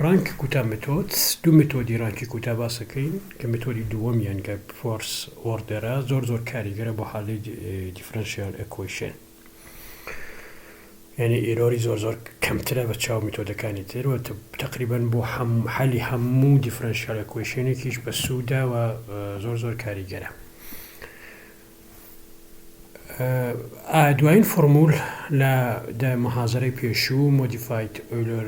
Rank کوتا method، دوو مێتۆدی ڕانکی کوتا باسەکەین کە مێتۆدی دووەمیان کە fourth order ە زۆر زۆر کاریگەرە بۆ حالی differential equation، یعنی error ی زۆر زۆر کەمترە بە چاو میتۆدەکانی تر و تقریبا بۆ حەلی هەموو differential equation ێکیش بە سوودە و زۆر زۆر کاریگەرە. دوایین فۆرمول لە دە محازەرەی پێشوو modified Euler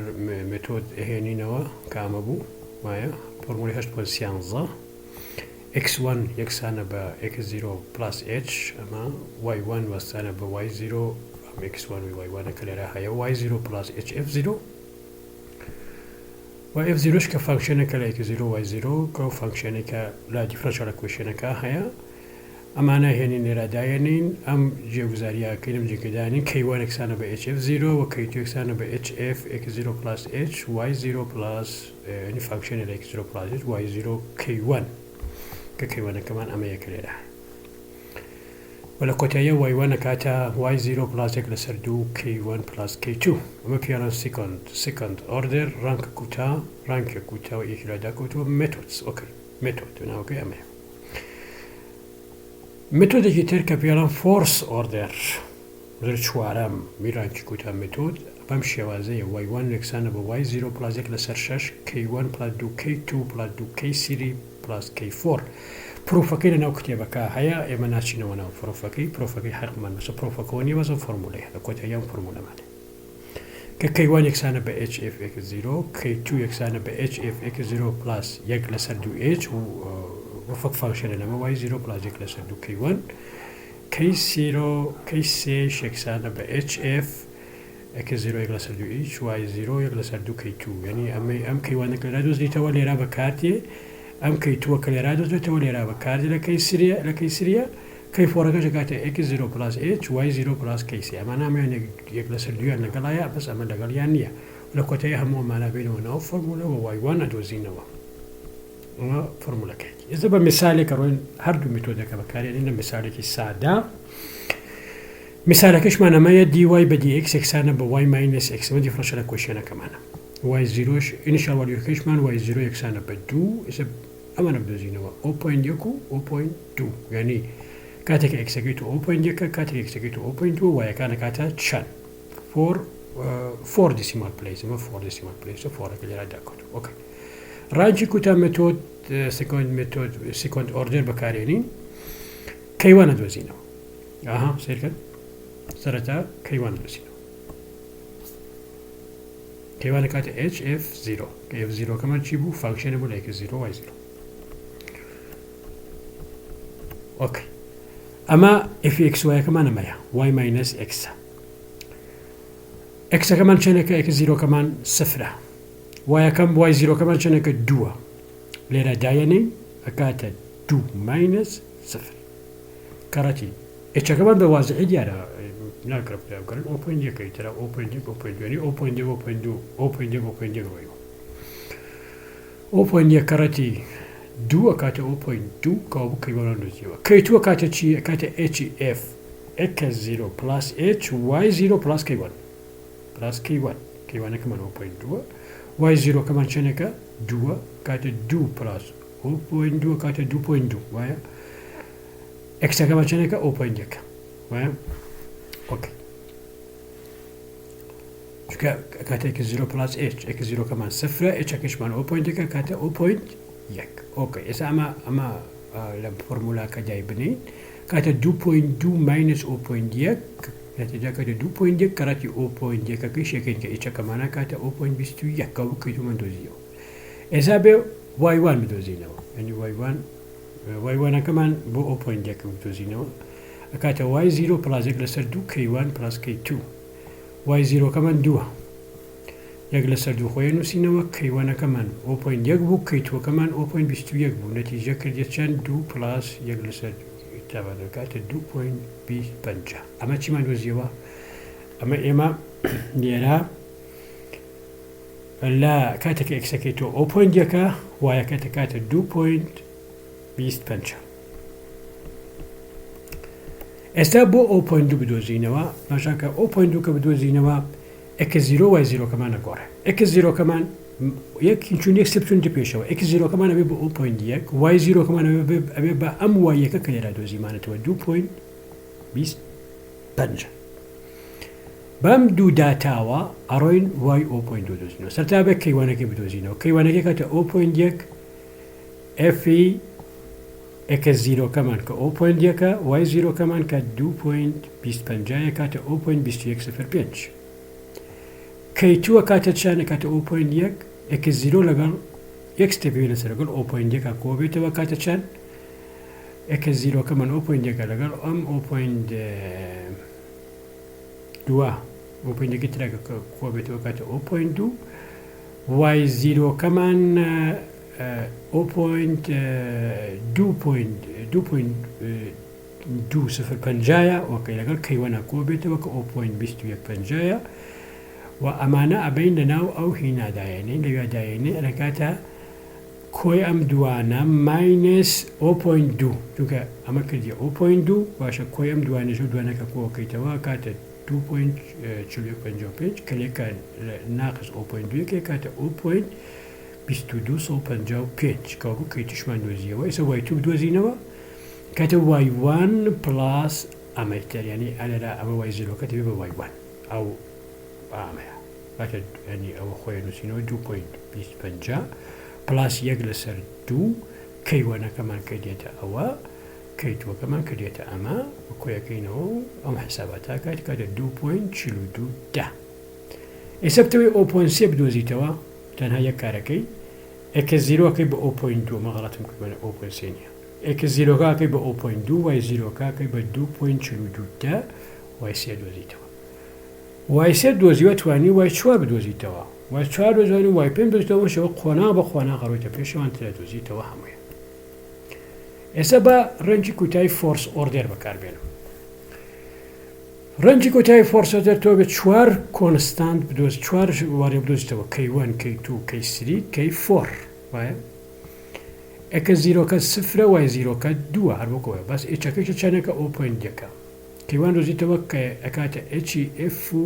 method ئەهێنینەوە کە ئەمە بوو وایە فۆرمولی هەشت point سیانزە x one یەکسانە بە x zero plus h ئەمە y one وەستانە بە y zero ئەم x one و y one ە کە لێرە هەیە y zero plus h f zero و f zero ش کە function ەکە لە x zero y zero کە function ێکە لە differential equation ەکە هەیە ئەمانە هێنین لێرە دایەنین ئەم جێگوزاریە ئەکەین ئەم جێگە دانین k one یەکسانە بە h f zero و k two یەکسانە بە h f x zero plus h y zero plus یعنی function ە لە x zero plus h y zero k one کە k one ەکەمان ئەمە یەکە لێرە و لە کۆتاییە y one ئەکاتە y zero plus یەک لەسەر دوو k one plus k two. ئەمە پیاڵەن second second order rank کوتا ڕانکێک کوتا و یەکی لا داکەوتووە methods okay method ناوەکەی ئەمەیە. مێتۆدێکی تر کە پێڵێن fourth order زۆر چوارەم میرانکی کوتا method بەم شێوازەیە y one یەکسانە بە y zero plus یەک لەسەر شەش k one plus دوو k two plus دوو k three plus k four. proof ەکەی لە ناو کتێبەکە هەیە، ئێمە ناچینەوە ناو proof ەکەی، proof ەکەی حەقمان بەسە proof ەکەوە نییە، بەس ئەم فۆرمولەیە لە کۆتایی ئەم فۆرمولەمان هەیە کە k one یەکسانە بە h f x zero، k two یەکسانە بە h f x zero plus یەک لەسەر دوو h و وەفق function ە لەمە y zero plus یەک لەسەر دوو k one، k zero k سێش یەکسانە بە h f x zero یەک لەسەر دوو h y zero یەک لەسەر دوو k two. یعنی ئەمەی ئەم k one ە کە لێرا دۆزریتەوە لێرا بەکاردێ، ئەم k two ە کە لێرا دۆزرێتەوە لێرا بەکاردێ لە k three ە لە k three ە k four ەکەش ئەکاتە x zero plus h y zero plus k سێ. ئەمانە هەموویان یەک لەسەر دوویان لەگەڵایە بەس ئەمە لەگەڵیان نییە. لە کۆتایی هەموو ئەمانە بێنەوە ناو فۆرمولە و y one ئەدۆزینەوە. ئەمە فۆرمولەکەیەتی. ئێستا بە میسالێک ئەڕۆین هەردوو میتۆدەکە بەکارێنین لە میسالێکی سادە. میسالەکەشمان ئەمەیە dy بە dx یەکسانە بە y minus x. ئەمە differential equation ەکەمانە. y zero ش initial value ەکەیشمان y zero یەکسانە بە دوو. ئێستا ئەمانە بدۆزینەوە o point یەک و o point دوو، یانی کاتێک x ەکەی تۆ o point یەکە کاتێک x ەکەی تۆ o point دووە y ەکان ئەکاتە چەند؟ four four decimal place. ئەمە four decimal place four ەکە لێرە داکەوت. okay ڕانکی کوتا method second method second order بەکارێنین k one ئەدۆزینەوە. ئەها سەیرکەن سەرەتا k one دۆزینەوە. k one ئەکاتە h f zero کە f zero کەمان چی بوو؟ function ە بوو لە x zero y zero. okay ئەمە f x y ەکەمان ئەمەیە y minus x ە. x ەکەمان چەندێکە؟ x zero کەمان سفرە. y ەکەم y zero کەمان چەندێکە؟ دووە. لێرە دایەنین ئەکاتە دوو minus سفر کەڕەتی h ەکەمان بە وازحی دیارە ناکرێت بکەن o point یەکەی ترە o point یەک o point دوێنی o point یەک o point دوو o point یەک o point یەک ڕۆیوە o point یەک کەڕەتی دوو ئەکاتە o point دوو کەوا بوو k one دۆزیەوە. k two ئەکاتە چی؟ ئەکاتە h f x zero plus h y zero plus k one plus k one. k one ەکەمان o point دووە y zero کەمان چەندێکە؟ دووە کاتە دوو plus o point دووە کاتە دوو point دوو وایە. x ەکەمان چەندێکە؟ o point یەکە وایە. okay چونکە کاتە x zero plus h x zero کەمان سفرە h ەکەشمان o point یەکە کاتە o point یەک. okay ئێستا ئەمە ئەمە لە فۆرمولاکە دای بنین کاتە دوو point دوو minus o point یەک نەتیجە کاتە دوو point یەک کەڕەتی o point یەکەکەی شەکەین کە h ەکەمانە کاتە o point 21 کە بوو k two مان دۆزیەوە. ئێستا بێ y one بدۆزینەوە، یعنی y one y one ەکەمان بۆ o point یەک بدۆزینەوە ئەکاتە y zero plus یەک لەسەر دوو k one plus k two. y zero کەمان دووە یەک لەسەر دوو خۆی نووسینەوە k one ەکەمان o point یەک بوو k two ەکەمان o point 21 بوو نەتیجە کردیە چەند؟ دوو plus یەک لەسەر تابان ئەکاتە دوو point بیست پەنجا. ئەمە چیمان دۆزیەوە؟ ئەمە ئێمە لێرە لە کاتێک x ەکەی تۆ o point یەکە y ەکە دەکاتە دوو point بیست پەنجا. ئێستا بۆ o point دوو بدۆزینەوە ماشاکە o point دوو کە بدۆزینەوە x zero y zero کەمان نەگۆڕێ x zero کەمان یەک چون یەک step چونتە پێشەوە x zero کەمان ئەبێ بە o point یەک y zero کەمان ئەبێ ئەبێ بە ئەم y یەکە کە لێرا دۆزیمانەتەوە دوو point 20 پەنج بەم دوو داتاوە ئەڕۆین y o point دوو دۆزینەوە سەرتا بێ k one ەکەی بدۆزینەوە k one ەکەی کاتە o point یەک f x zero کەمان کە o point یەکە y zero کەمان کە دوو point 20 پەنجایە کاتە o point 21 سفر پێنج k two ئەکاتە چەند؟ ئەکاتە o point یەک x zero لەگەڵ یەک step بینە سەر لەگەڵ o point یەکا کۆ بێتەوە کاتە چەند؟ x zero کەمان o point یەکە لەگەڵ ئەم o point دووە o point یەکی ترەکە کۆ بێتەوە کاتە o point دوو y zero کەمان o point دوو point دوو point دوو سفر پەنجایە okay لەگەڵ k one ە کۆ بێتەوە کە o point 21 پەنجایە و ئەمانە ئەبەین لەناو ئەو هینا دایەنین لەویا دایەنین ئەکاتە کۆی ئەم دوانە minus o point دوو چونکە ئەمە کردی o point دوو باشە کۆی ئەم دوانەش و دوانەکە کۆکەیتەوە کاتە 2.4155 کە لێکە ناقس o point دوویەکێ کاتە o point 2255 کەوابوو k two شمان دۆزیەوە ئێستا y two بدۆزینەوە کاتە y one plus ئەمەی تر یعنی ئەلێرە ئەمە y zero کە دەبێ بە y one ئەو ئەمەیە کاتە یعنی ئەوە خۆی نووسینەوە دوو point 20 پەنجا plus یەک لەسەر دوو k one ەکەمان کە دێتە ئەوە k two ەکەمان کە دێتە ئەمە کۆیەکەینەوە و ئەم حساباتە کات کاتە دوو point 42 دە. ئێستا بتەوێ o point سێ بدۆزیتەوە تەنها یەک کارەکەی x zero ەکەی بە o point دوو ئەمە غەڵەتم کردووە o point سێ نییە x zero کەکەی بە o point دوو y zero کەکەی بە دوو point 42 دە y سێ دۆزیتەوە y سێ دۆزیوە توانی y چوار بدۆزیتەوە y چوار دۆزوانی y پێنج دۆزیتەوە شەوە قۆناغ بە قۆناغ ڕۆیتە پێشەوان ترە دۆزیتەوە هەموویان. ئێستا بە range ی کۆتایی first order بەکاربێنم. range ی کۆتایی first order تۆ بێت چوار constant بدۆز چوار وارێ بدۆزیتەوە k one k two k three k four وایە x zero کە سفرە y zero کە دووە هەر وەکەوە بەس h ەکەش چەنێکە o point یەکە k one دۆزیتەوە کە ئەکاتە h ی f و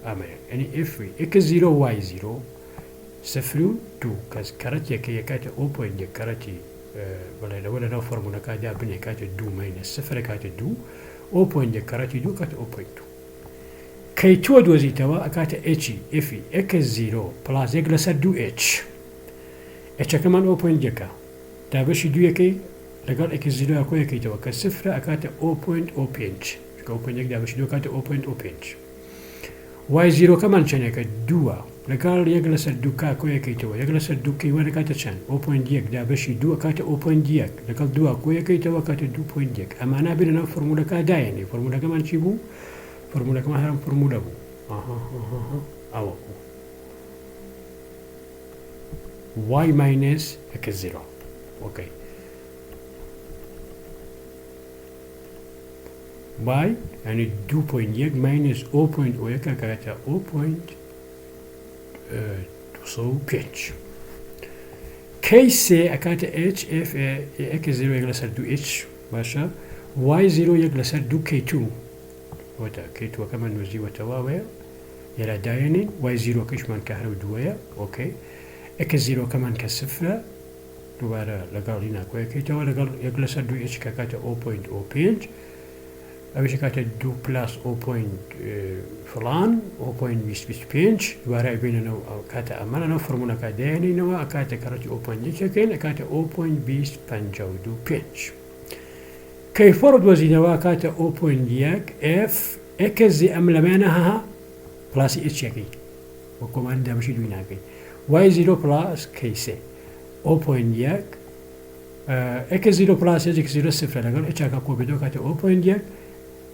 ئەمەیە یعنی f x zero y zero سفر و دوو کەس کەڕەتێکە یەکاتە o point یەک کەڕەتی بڵێ لەوە لەناو فۆرمولەکە دا بنێ کاتە دوو minus سفر کاتە دوو o point یەک کەڕەتی دوو کاتە o point دوو k two دۆزیتەوە ئەکاتە h ی f ی x zero plus یەک لەسەر دوو h h ەکەمان o point یەکە دابەشی دوویەکەی لەگەڵ x zero کۆیەکەیتەوە کە سفرە ئەکاتە o point o پێنج چونکە o point یەک دابەشی دوو ئەکاتە o point o پێنج. y zero کەمان چەنێکە؟ دووە لەگەڵ یەک لەسەر دوو k کۆیەکەیتەوە یەک لەسەر دوو k one ئەکاتە چەند؟ o point یەک دابەشی دوو ئەکاتە o point یەک لەگەڵ دووە کۆیەکەیتەوە ئەکاتە دوو point یەک ئەمانە بێنە ناو فۆرمولەکە دایەنێ فۆرمولەکەمان چی بوو؟ فۆرمولەکەمان هەر ئەم فۆرمولە بوو ئاها ئەوە بوو y minus x zero okay y یانی دوو point یەک minus o point o یەک ئەکاتە o point 205 k سێ ئەکاتە h f x zero یەک لەسەر دوو h باشە y zero یەک لەسەر دوو k two وەتە k two ەکەمان نووسیوەتەوە ئەوەیە لێرە داێنین y zero کەشمان کە هەرو دووەیە okay x zero کەمان کە سفرە دووبارە لەگەڵ هینا کۆیەکەیتەوە لەگەڵ یەک لەسەر دوو h کە کاتە o point o پێنج ئەویش کاتە دوو plus o point فڵان o point 20 پێنج دووبارە ئەبینەوە ئەو کاتە ئەمە لەناو فۆرمولەکە دێنینەوە ئەکاتە کەڕەتی o point یەکەکەین ئەکاتە o point 20 52 پێنج k four دۆزینەوە کاتە o point یەک f x ی ئەم لەمێنە ها plus ی h ەکەی وە کۆمان دابەشی دووی ناکەین y zero plus k سێ o point یەک x zero plus h x zero سفرە لەگەڵ h ەکە کۆ بێتەوە کاتە o point یەک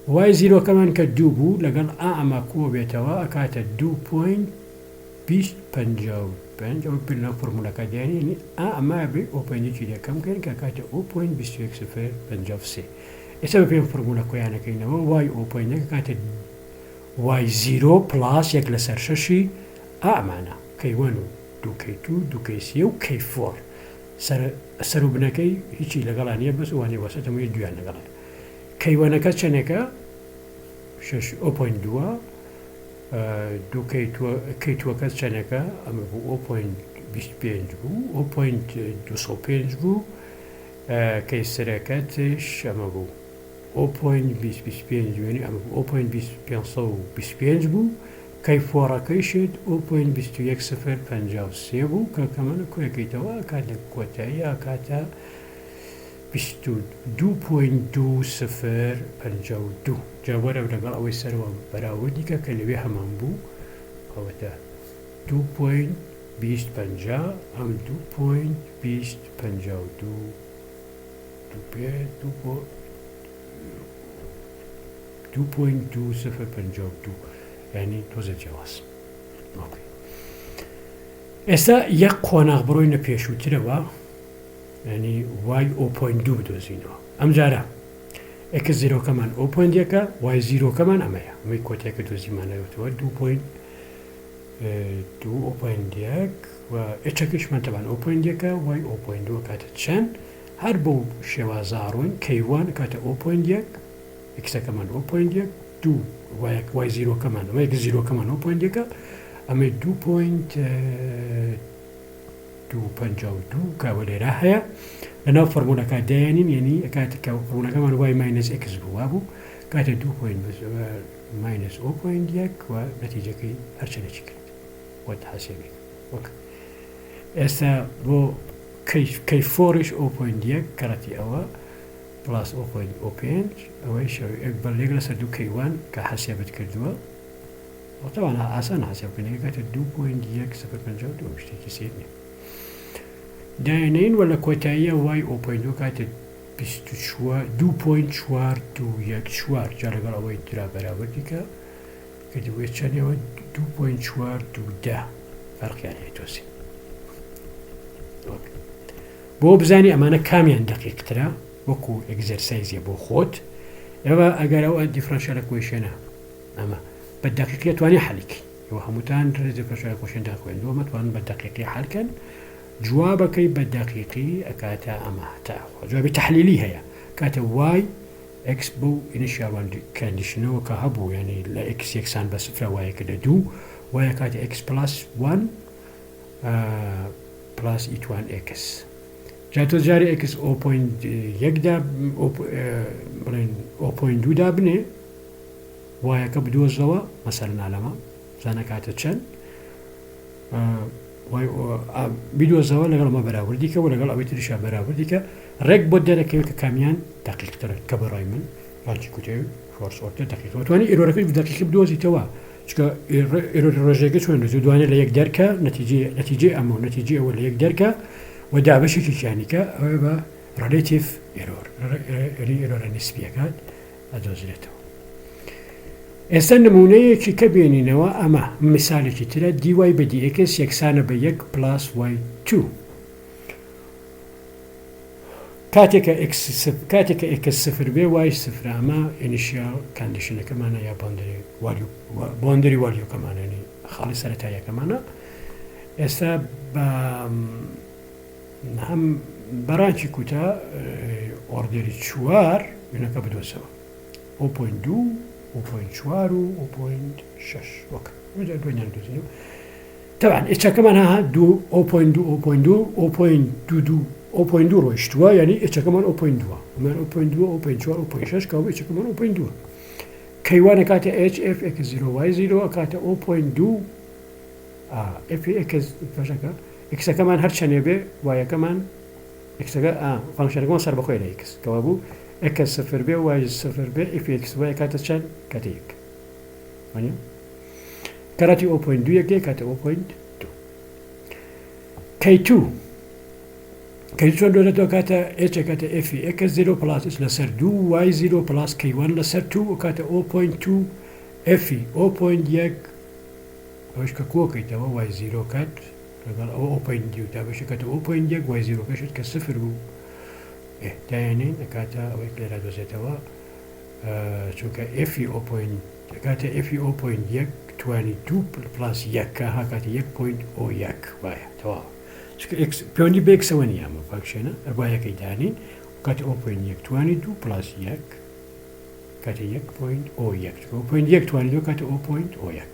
y zero کەمان کە دوو بوو لەگەڵ ئا ئەمە کۆ بێتەوە ئەکاتە دوو point 20 55 ئەوە پێ لەناو فۆرمولەکە دێنین ئا ئەمە بێ o point یەکی لێ کەم کەین کە کاتە o point 21 سفر 53 ئێستا بە پێم فۆرمولە کۆیانەکەینەوە y o point یەک کاتە y zero plus یەک لەسەر شەشی ئا ئەمانە k one و دوو k two دوو k سێ و k four سەر سەر و بنەکەی هیچی لەگەڵا نییە بەس ئەوانەی وەسەت هەمووی دویان لەگەڵە k one ەکە چەنێکە شەش o point دووە دوو k two کەی two ەکە چەنێکە ئەمە بوو o point. 25 بوو، o point 205 بوو، K سرەکەتش ئەمە بوو o point 20 25 یعنی ئەمە بوو o point 20 525 بوو، K four ەکەیشت o point 21 0 53 بوو کە کەمەنە کۆیەکەیتەوە کات لە کۆتایی کاتە 22 point 2 0 52. جا وەرە لەگەڵ ئەوەی سەرەوە بەراوردی کە کە لەوێ هەمان بوو ئەوەتە دوو point 20 50، ئەم دوو point 20 52، دوو پێ دوو پۆ دوو point دوو سفر 52، یعنی تۆزە جیاواز. okay ئێستا یەک قۆناغ بڕۆینە پێشووترەوە، یعنی y o point دوو بدۆزینەوە. ئەم جارە x zero کەمان o point یەکە، y zero کەمان ئەمەیە، ئەمەی کۆتایکە دۆزیمانەوەتەوە دوو point دوو o point یەک و h ەکەیشمان تەبان o point یەکە، y o point دوو کاتە چەند؟ هەر بەو شێوازە ئەڕۆین. K one کاتە o point یەک، x ەکەمان o point یەک دوو، y y zero کەمان ئەمە x zero کەمان o point یەکە، ئەمەی دوو point دوو 52 کە لێرە هەیە لەناو فەرموولەکە دایانین، یعنی کاتێک کە فەرموولەکەمان y minus x بوو وابوو کاتێ دوو point minus o point یەک و نەتیجەکەی هەرچەندێکی کرد وەت حەسێبی. وەک ئێستا بۆ K four یش o point یەک کەڕەتی ئەوە plus o point o پێنج، ئەوەی شەوی بە یەک لەسەر دوو K one کە حەسێبت کردووە. طبعا ئاسان حەسێب بکەن، کاتە دوو point یەک سفر 52، شتێکی سیر نییە. داینەین و لە کۆتاییە y o point دوو کاتە 24 دوو point چوار دوو یەک چوار. جا لەگەڵ ئەوەی درا بەراوردی کە کردبووی چەندەوە دوو point چوار دوو دە فەرقیان هەیە تۆسی. بۆ بزانی ئەمانە کامیان دقیقترە وەکو exercise ە بۆ خۆت. ئێوە ئەگەر ئەو differential equation ە ئەمە بە دقیقیە توانی حەلیکی، ئێوە هەمووتان differential equation تان خوێندووە، مەتوان بە دقیقی حەلکەن. جوابەکەی بە دقیقی ئەکاتە ئەمە تا جوابی تحلیلی هەیە کاتە y x بەو initial condition ەوە کە هەبوو، ینی لە x یەکسان بە سفرە y ەکە لە دوو y کاتە x plus 1 plus ئیتوان x. جا تۆ جارێ x o point یەکدا بڵێن o point دوودا بنێ y ەکە بدۆزەوە، مەسەلەن ئالەمە زانە کاتە چەند بیدۆزەوە، لەگەڵ ئەمە بەراوردیکە و لەگەڵ ئەوەی تریشا بەراوردیکە، ڕێک بۆ دەرەکەوێت کە کامیان دقیقترە، کە بەڕای من rank ی کوتای fourth order دقیقەوە توانی error ەکەی دقیقی بدۆزیتەوە، چونکە error ی ڕێژەکە چۆن دۆزی دوانێ لە یەک دەرکە نەتیجەی نەتیجەی ئەمە و نەتیجەی ئەوە لە یەک دەرکە و دابەشێکیانیکە ئەوە بە relative error، error ە نسبیەکان ئەدۆزرێتەوە. ئێستا نمونەیەکی کە بێنینەوە، ئەمە مثالێکی ترە. dy بە dx یەکسانە بە یەک plus y two کاتێکە کاتێکە x سفر بێ y سفرە. ئەمە initial condition ەکەمانە یا boundary value boundary value کەمانەنی خاڵی سەرەتاییەکەمانە. ئێستا بە هەم بە rank ی کوتا order ی چوار وێنەکە بدۆزەوە 0.2، 0.4 و 0.6. وەک دوێنیان دۆزینەوە. طبعا ئێچەکەمان ها دوو 0.2، 0.2، 0.22، 0.2 ڕۆیشتووە، یعنی h ەکەمان 0.2، ئەمان 0.2، 0.4، 0.6، کەەوە h ەکەمان 0.2. K one کاتە h f x 0 y 0 کاتە 0.2 f x بەشەکە x ەکەمان هەر چەندێ بێ y ەکەمان x ەکە function ەکەمان سەربەخۆی لە x، کەوا بوو x سفر بێ y سفر بێ f x y کاتە چەند؟ کاتە یەک. کەڕەتی 0.2 یەک کاتە 0.2. K 2 K چۆن دۆزێتەوە؟ کاتە h کاتە f x 0 plus h لەسەر 2 y 0 plus K 1 لەسەر 2 کاتە 0.2 f 0.1، ئەوش کە کۆکەیتەوە y 0 کات لەگەڵ ئەوە 0.2 تا بەشەکەتە 0.1 y 0 کەشت کە سفر بوو دایانین ئەکاتە ئەوەی لێرا دۆزێتەوە، چونکە f 0 کاتە f 0.1 توانی دوو plus یەک هاکاتە 1.01 وایە تەواو، چونکە x پەیوەندی بە x ەوە نییە، ئەمە function ە ئەربا یەکەی دانین کاتە 0.1 توانی دوو plus یەک کاتە 1.01، چونکە 0.1 توانی دوو کاتە 0.01 وایە،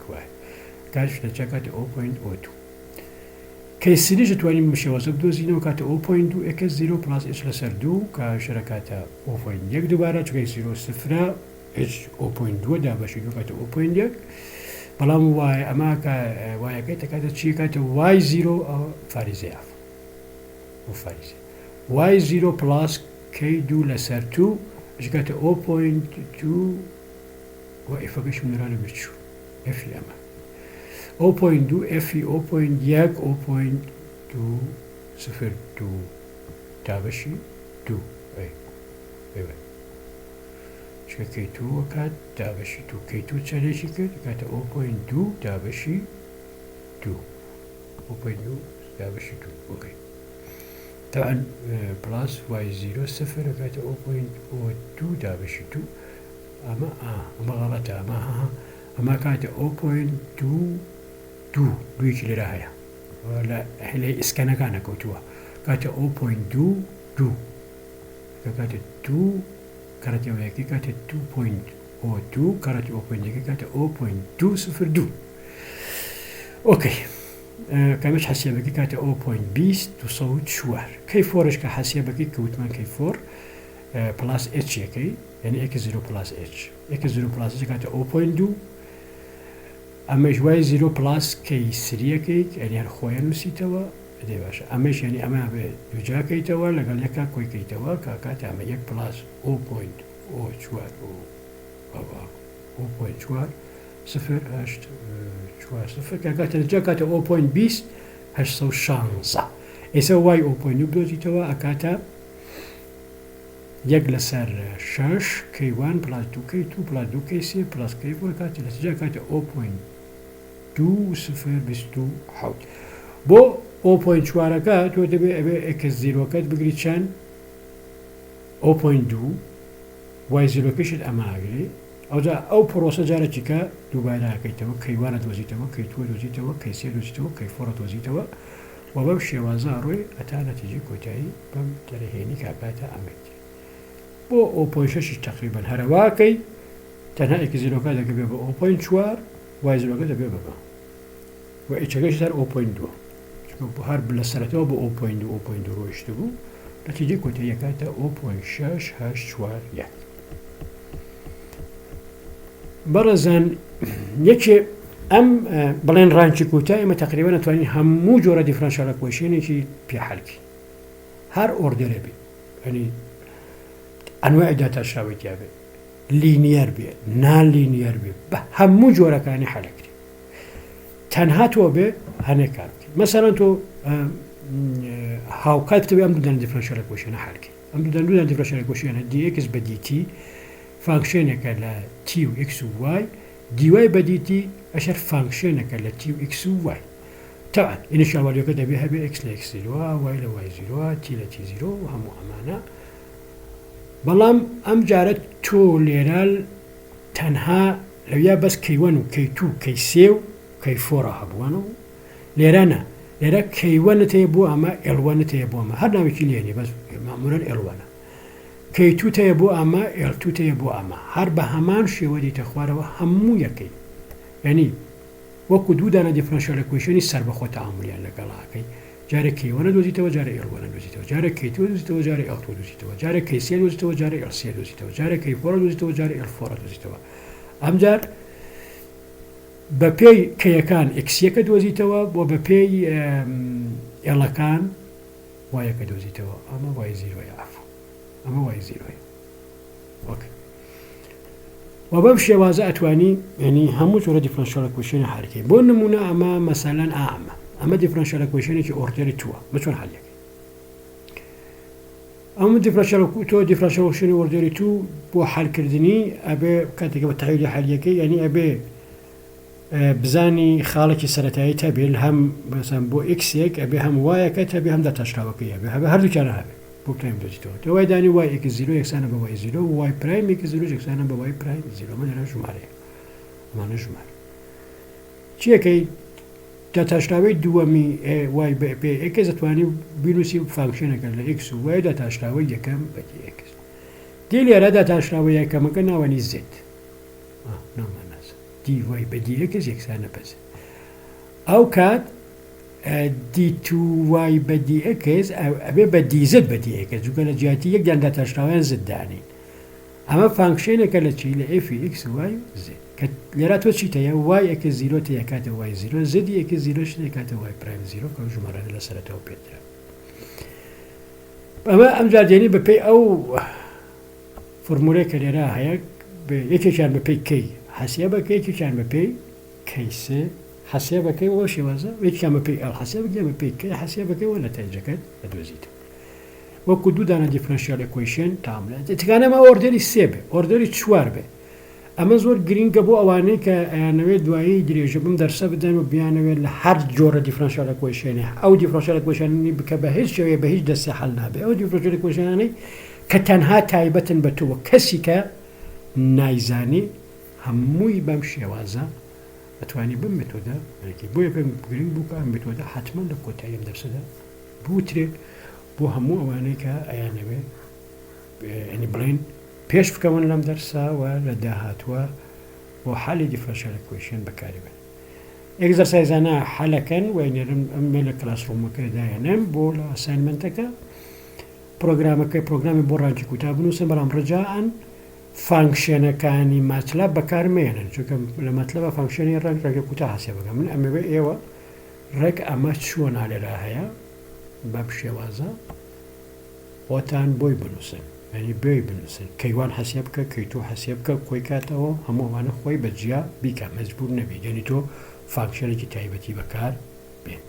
کاتش لە چە کاتە 0.02. K three ش دەتوانین بەم شێوازە بدۆزینەوە کاتە o point دوو x zero plus h لەسەر دوو کە شەرەکاتە o point یەک دووبارە چونکە x zero سفرە h o point دووە دابەشی دوو کاتە o point یەک بەڵام y ئەمە کە y ەکەی تەکاتە چی کاتە y zero فاریزەیە و فاریزە y zero plus k دوو لەسەر two کاتە o point دوو و f ەکەشم لێرا لەبیر چوو f ی ئەمە o point دوو f ی o point یەک o point دوو سفر دوو دابەشی دوو ئەی ئەیوە چکە k two ئەکات دابەشی دوو k two چەندێکی کرد کاتە o point دوو دابەشی دوو o point دوو دابەشی دوو okay طبعا plus y zero سفر ئەکاتە o point o دوو دابەشی دوو ئەمە ئا ئەمە غەڵەتە ئەمە ها ئەمە کاتە o point دوو دوو دوویەکی لێرە هەیە لە لە ئیسکەنەکانە کەوتووە کاتە o point دوو دوو کە کاتە دوو کەڕەتی ئەوەیەکەی کاتە دوو point o دوو کەڕەتی o point ەکەی کاتە o point دوو سفر دوو okay کامش حەسیابەکەی کاتە o point 20 204 k four ش کە حەسیابەکەی کە وتمان k four plus h ەکەی یعنی x zero plus h x zero plus h کاتە o point دوو ئەمەش y zero plus k three ەکەی یعنی هەر خۆیان نووسیتەوە دێ باشە ئەمەش یعنی ئەمە بێ دووجاکەیتەوە لەگەڵ یەکا کۆی کەیتەوە کاکاتە ئەمە یەک plus o point o چوار o o point چوار سفر هەشت چوار سفر کاکاتە جا کاتە o point 20 816 ئێستا y o point دوو بدۆزیتەوە ئەکاتە یەک لەسەر شەش k one plus دوو k two plus دوو k سێ plus k four کاتێ لە جا کاتێ o point دوو سفر 27 بۆ o point چوارەکە تۆ دەبێ ئەبێ x zero کەت بگری چەند o point دوو y zero کەشت ئەمە ئەگری ئەوجا ئەو پرۆسە جارێکی کە دووبارە ئەکەیتەوە k one ە دۆزیتەوە k two دۆزیتەوە k سێ دۆزیتەوە k four ە دۆزیتەوە و بەم شێوازە ئەڕۆی هەتا نەتیجەی کۆتایی بەم دەرهێنی کاکاتە ئەمەیت بۆ o point شەشیش تەقریبەن هەرەواکەی تەنها x zero کە دەگەبێ بە o point چوار y zero کە دەبێ بە بە و h ەکەش هەر o point دووە چونکە بۆ هەر لە سەرەتەوە بۆ o point دوو o point دوو ڕۆیشت بوو نەتیجەی کۆتاییەکاتە o point شەش هەشت چوار یەک. بەڕێزان یەکێ ئەم بڵێن rank ی کۆتا ئێمە تقریبا نەتوانین هەموو جۆرە differential equation ێکی پێ حەلکی هەر order ێ بێ ینی ئەنواعی داتاشراوی تیا بێ linear بێ nonlinear بێ بە هەموو جۆرەکانی حەلەکری تەنها تۆ بێ هەنێک کار بکەی مەسەلەن تۆ هاوکات بتەوێ ئەم دوو دانە differential equation ە حەل کەی ئەم دوو دانە دوو دانە differential equation ە dx بە dt function ێکە لە t و x و y dy بە dt ئەشەر function ێکە لە t و x و y تەبعەن initial value ەکە دەبێ هەبێ x لە x zero ە y لە y zero ە t لە t zero و هەموو ئەمانە بەڵام ئەم جارە تۆ لێرە تەنها لەویا بەس k one و k two و k سێ و k four ە هەبووان و لێرە نا لێرە k one ت هەیە بۆ ئەمە l one ت هەیە بۆ ئەمە هەر ناوێکی لێ نیە بەس مەعموولەن l one ە k two ت هەیە بۆ ئەمە l two ت هەیە بۆ ئەمە هەر بە هەمان شێوە دیتە خوارەوە هەموو یەکەی یعنی وەکو دوو دانە differential equation ی سەربەخۆ تەعامولیان لەگەڵ ئەکەی جارێ k one ە دۆزیتەوە جارێ l one ە دۆزیتەوە جارێ k two دۆزیتەوە جارێ l two دۆزیتەوە جارێ k سێ دۆزیتەوە جارێ l سێ دۆزیتەوە جارێ k four ە دۆزیتەوە جارێ l four ە دۆزیتەوە ئەمجار بەپێی k ەکان x یەکە دۆزیتەوە بۆ بەپێی l ەکان y ەکە دۆزیتەوە ئەمە y zero یە عەفو ئەمە y zero یە okay و بەم شێوازە ئەتوانی ینی هەموو جۆرە differential equation ە حەلکەی بۆ نمونە ئەمە مەسەلەن ئامە ئەمە differential equation ێکی order ی two ە بە چۆن حەلەکەی ئەم differential تۆ differential equation ی order ی two بۆ حەلکردنی ئەبێ کاتێک بە تەحویلی حەلیەکەی ینی ئەبێ بزانی خاڵێکی سەتایی هەبێ هەم مەسەن بۆ x ێک ئەبێ هەم y ەکە هەبێ هەم داتاشراوەکەی هەبێ هەبێ هەردووکیان هەبێ بۆ prime دۆزیتەوە تۆ وای دانی y x zero یەکسانە بە y zero y prime x zero یەکسانە بە y prime zero من لێرە ژمارەیە ئەمانە ژمارە چیەکەی داتاشراوەی دووەمی y بە پێ x دەتوانی بینوسی function ەکە لە x و y داتاشراوەی یەکەم بە d x دی لێرە داتاشراوە یەکەمەکە ناوەنی z نامان ناز dy بە d x یەکسانە بە z ئەو کات d two y بە d x ئەبێ بە d z بە d x چونکە لە جیاتی یەک دان داتاشراویان z دانین. ئەمە function ێکە لە چی؟ لە f x y z کە لێرا تۆ چیت هەیە؟ y x zero تێکاتە y zero، z x zero تێکاتە y prime zero کە ژمارانە لە سەرەتاوە پێدرا. ئەمە ئەمجا دێنی بەپێی ئەو فۆرمولەی کە لێرا هەیە یەکێکیان بەپێی k حەسێبەکە یەکێکیان بەپێی k سێ حەسێبەکەی وە شێوازە یەکیان بەپێی L حەسێبەکە بەپێی k حەسێبەکەی وە نەتایجەکەت ئەدۆزیتەوە وەکو دوو دانە differential equation تاملە تکانەمە order ی سێ بێ order ی چوار بێ ئەمە زۆر گرینگە بۆ ئەوانەی کە ئەیانەوێت دوایی درێژە بەم دەرسە بدەن و بیانەوێت لە هەر جۆرە differential equation ێ ئەو differential equation انی بکە بە هیچ شێوەیە بە هیچ دەستێ حەل نابێ ئەو differential equation انەی کە تەنها تایبەتن بە تۆ کەسی کە نایزانی هەمووی بەم شێوازە ئەتوانی بەم مێتۆدە بێتی بۆیە پێم گرنگ بوو کە ئەم مێتۆدە حتمما لە کۆتایی ئەم دەرسەدا بوترێ بۆ هەموو ئەوانەی کە ئەیانەوێ یانی بڵێین پێش بکەون لەم دەرسە و لە داهاتووە بۆ حەلی differential equation بەکاری بن exercise انە حەلەکەن و نێرم ئەمێ لە classroom ەکە دایەنێم بۆ لە assignment ەکە پرۆگرامەکەی پرۆگرامی بۆ rank ی کوتا بنووسن بەڵام ڕجاءەن function ەکانی MATLAB بەکارمێنن چونکە لە MATLAB ە function ی rank ڕێگە کوتا حەسێ بکە من ئەمەوێ ئێوە ڕێک ئەمە چۆن لێرا هەیە بەم شێوازە خۆتان بۆی بنوسن یانی بۆی بنوسن k one حەسێ بکە k two حەسێ بکە کۆی کاتەوە هەموو ئەوانە خۆی بە جیا بیکە مەجبور نەبی یانی تۆ function ێکی تایبەتی بەکار بێن.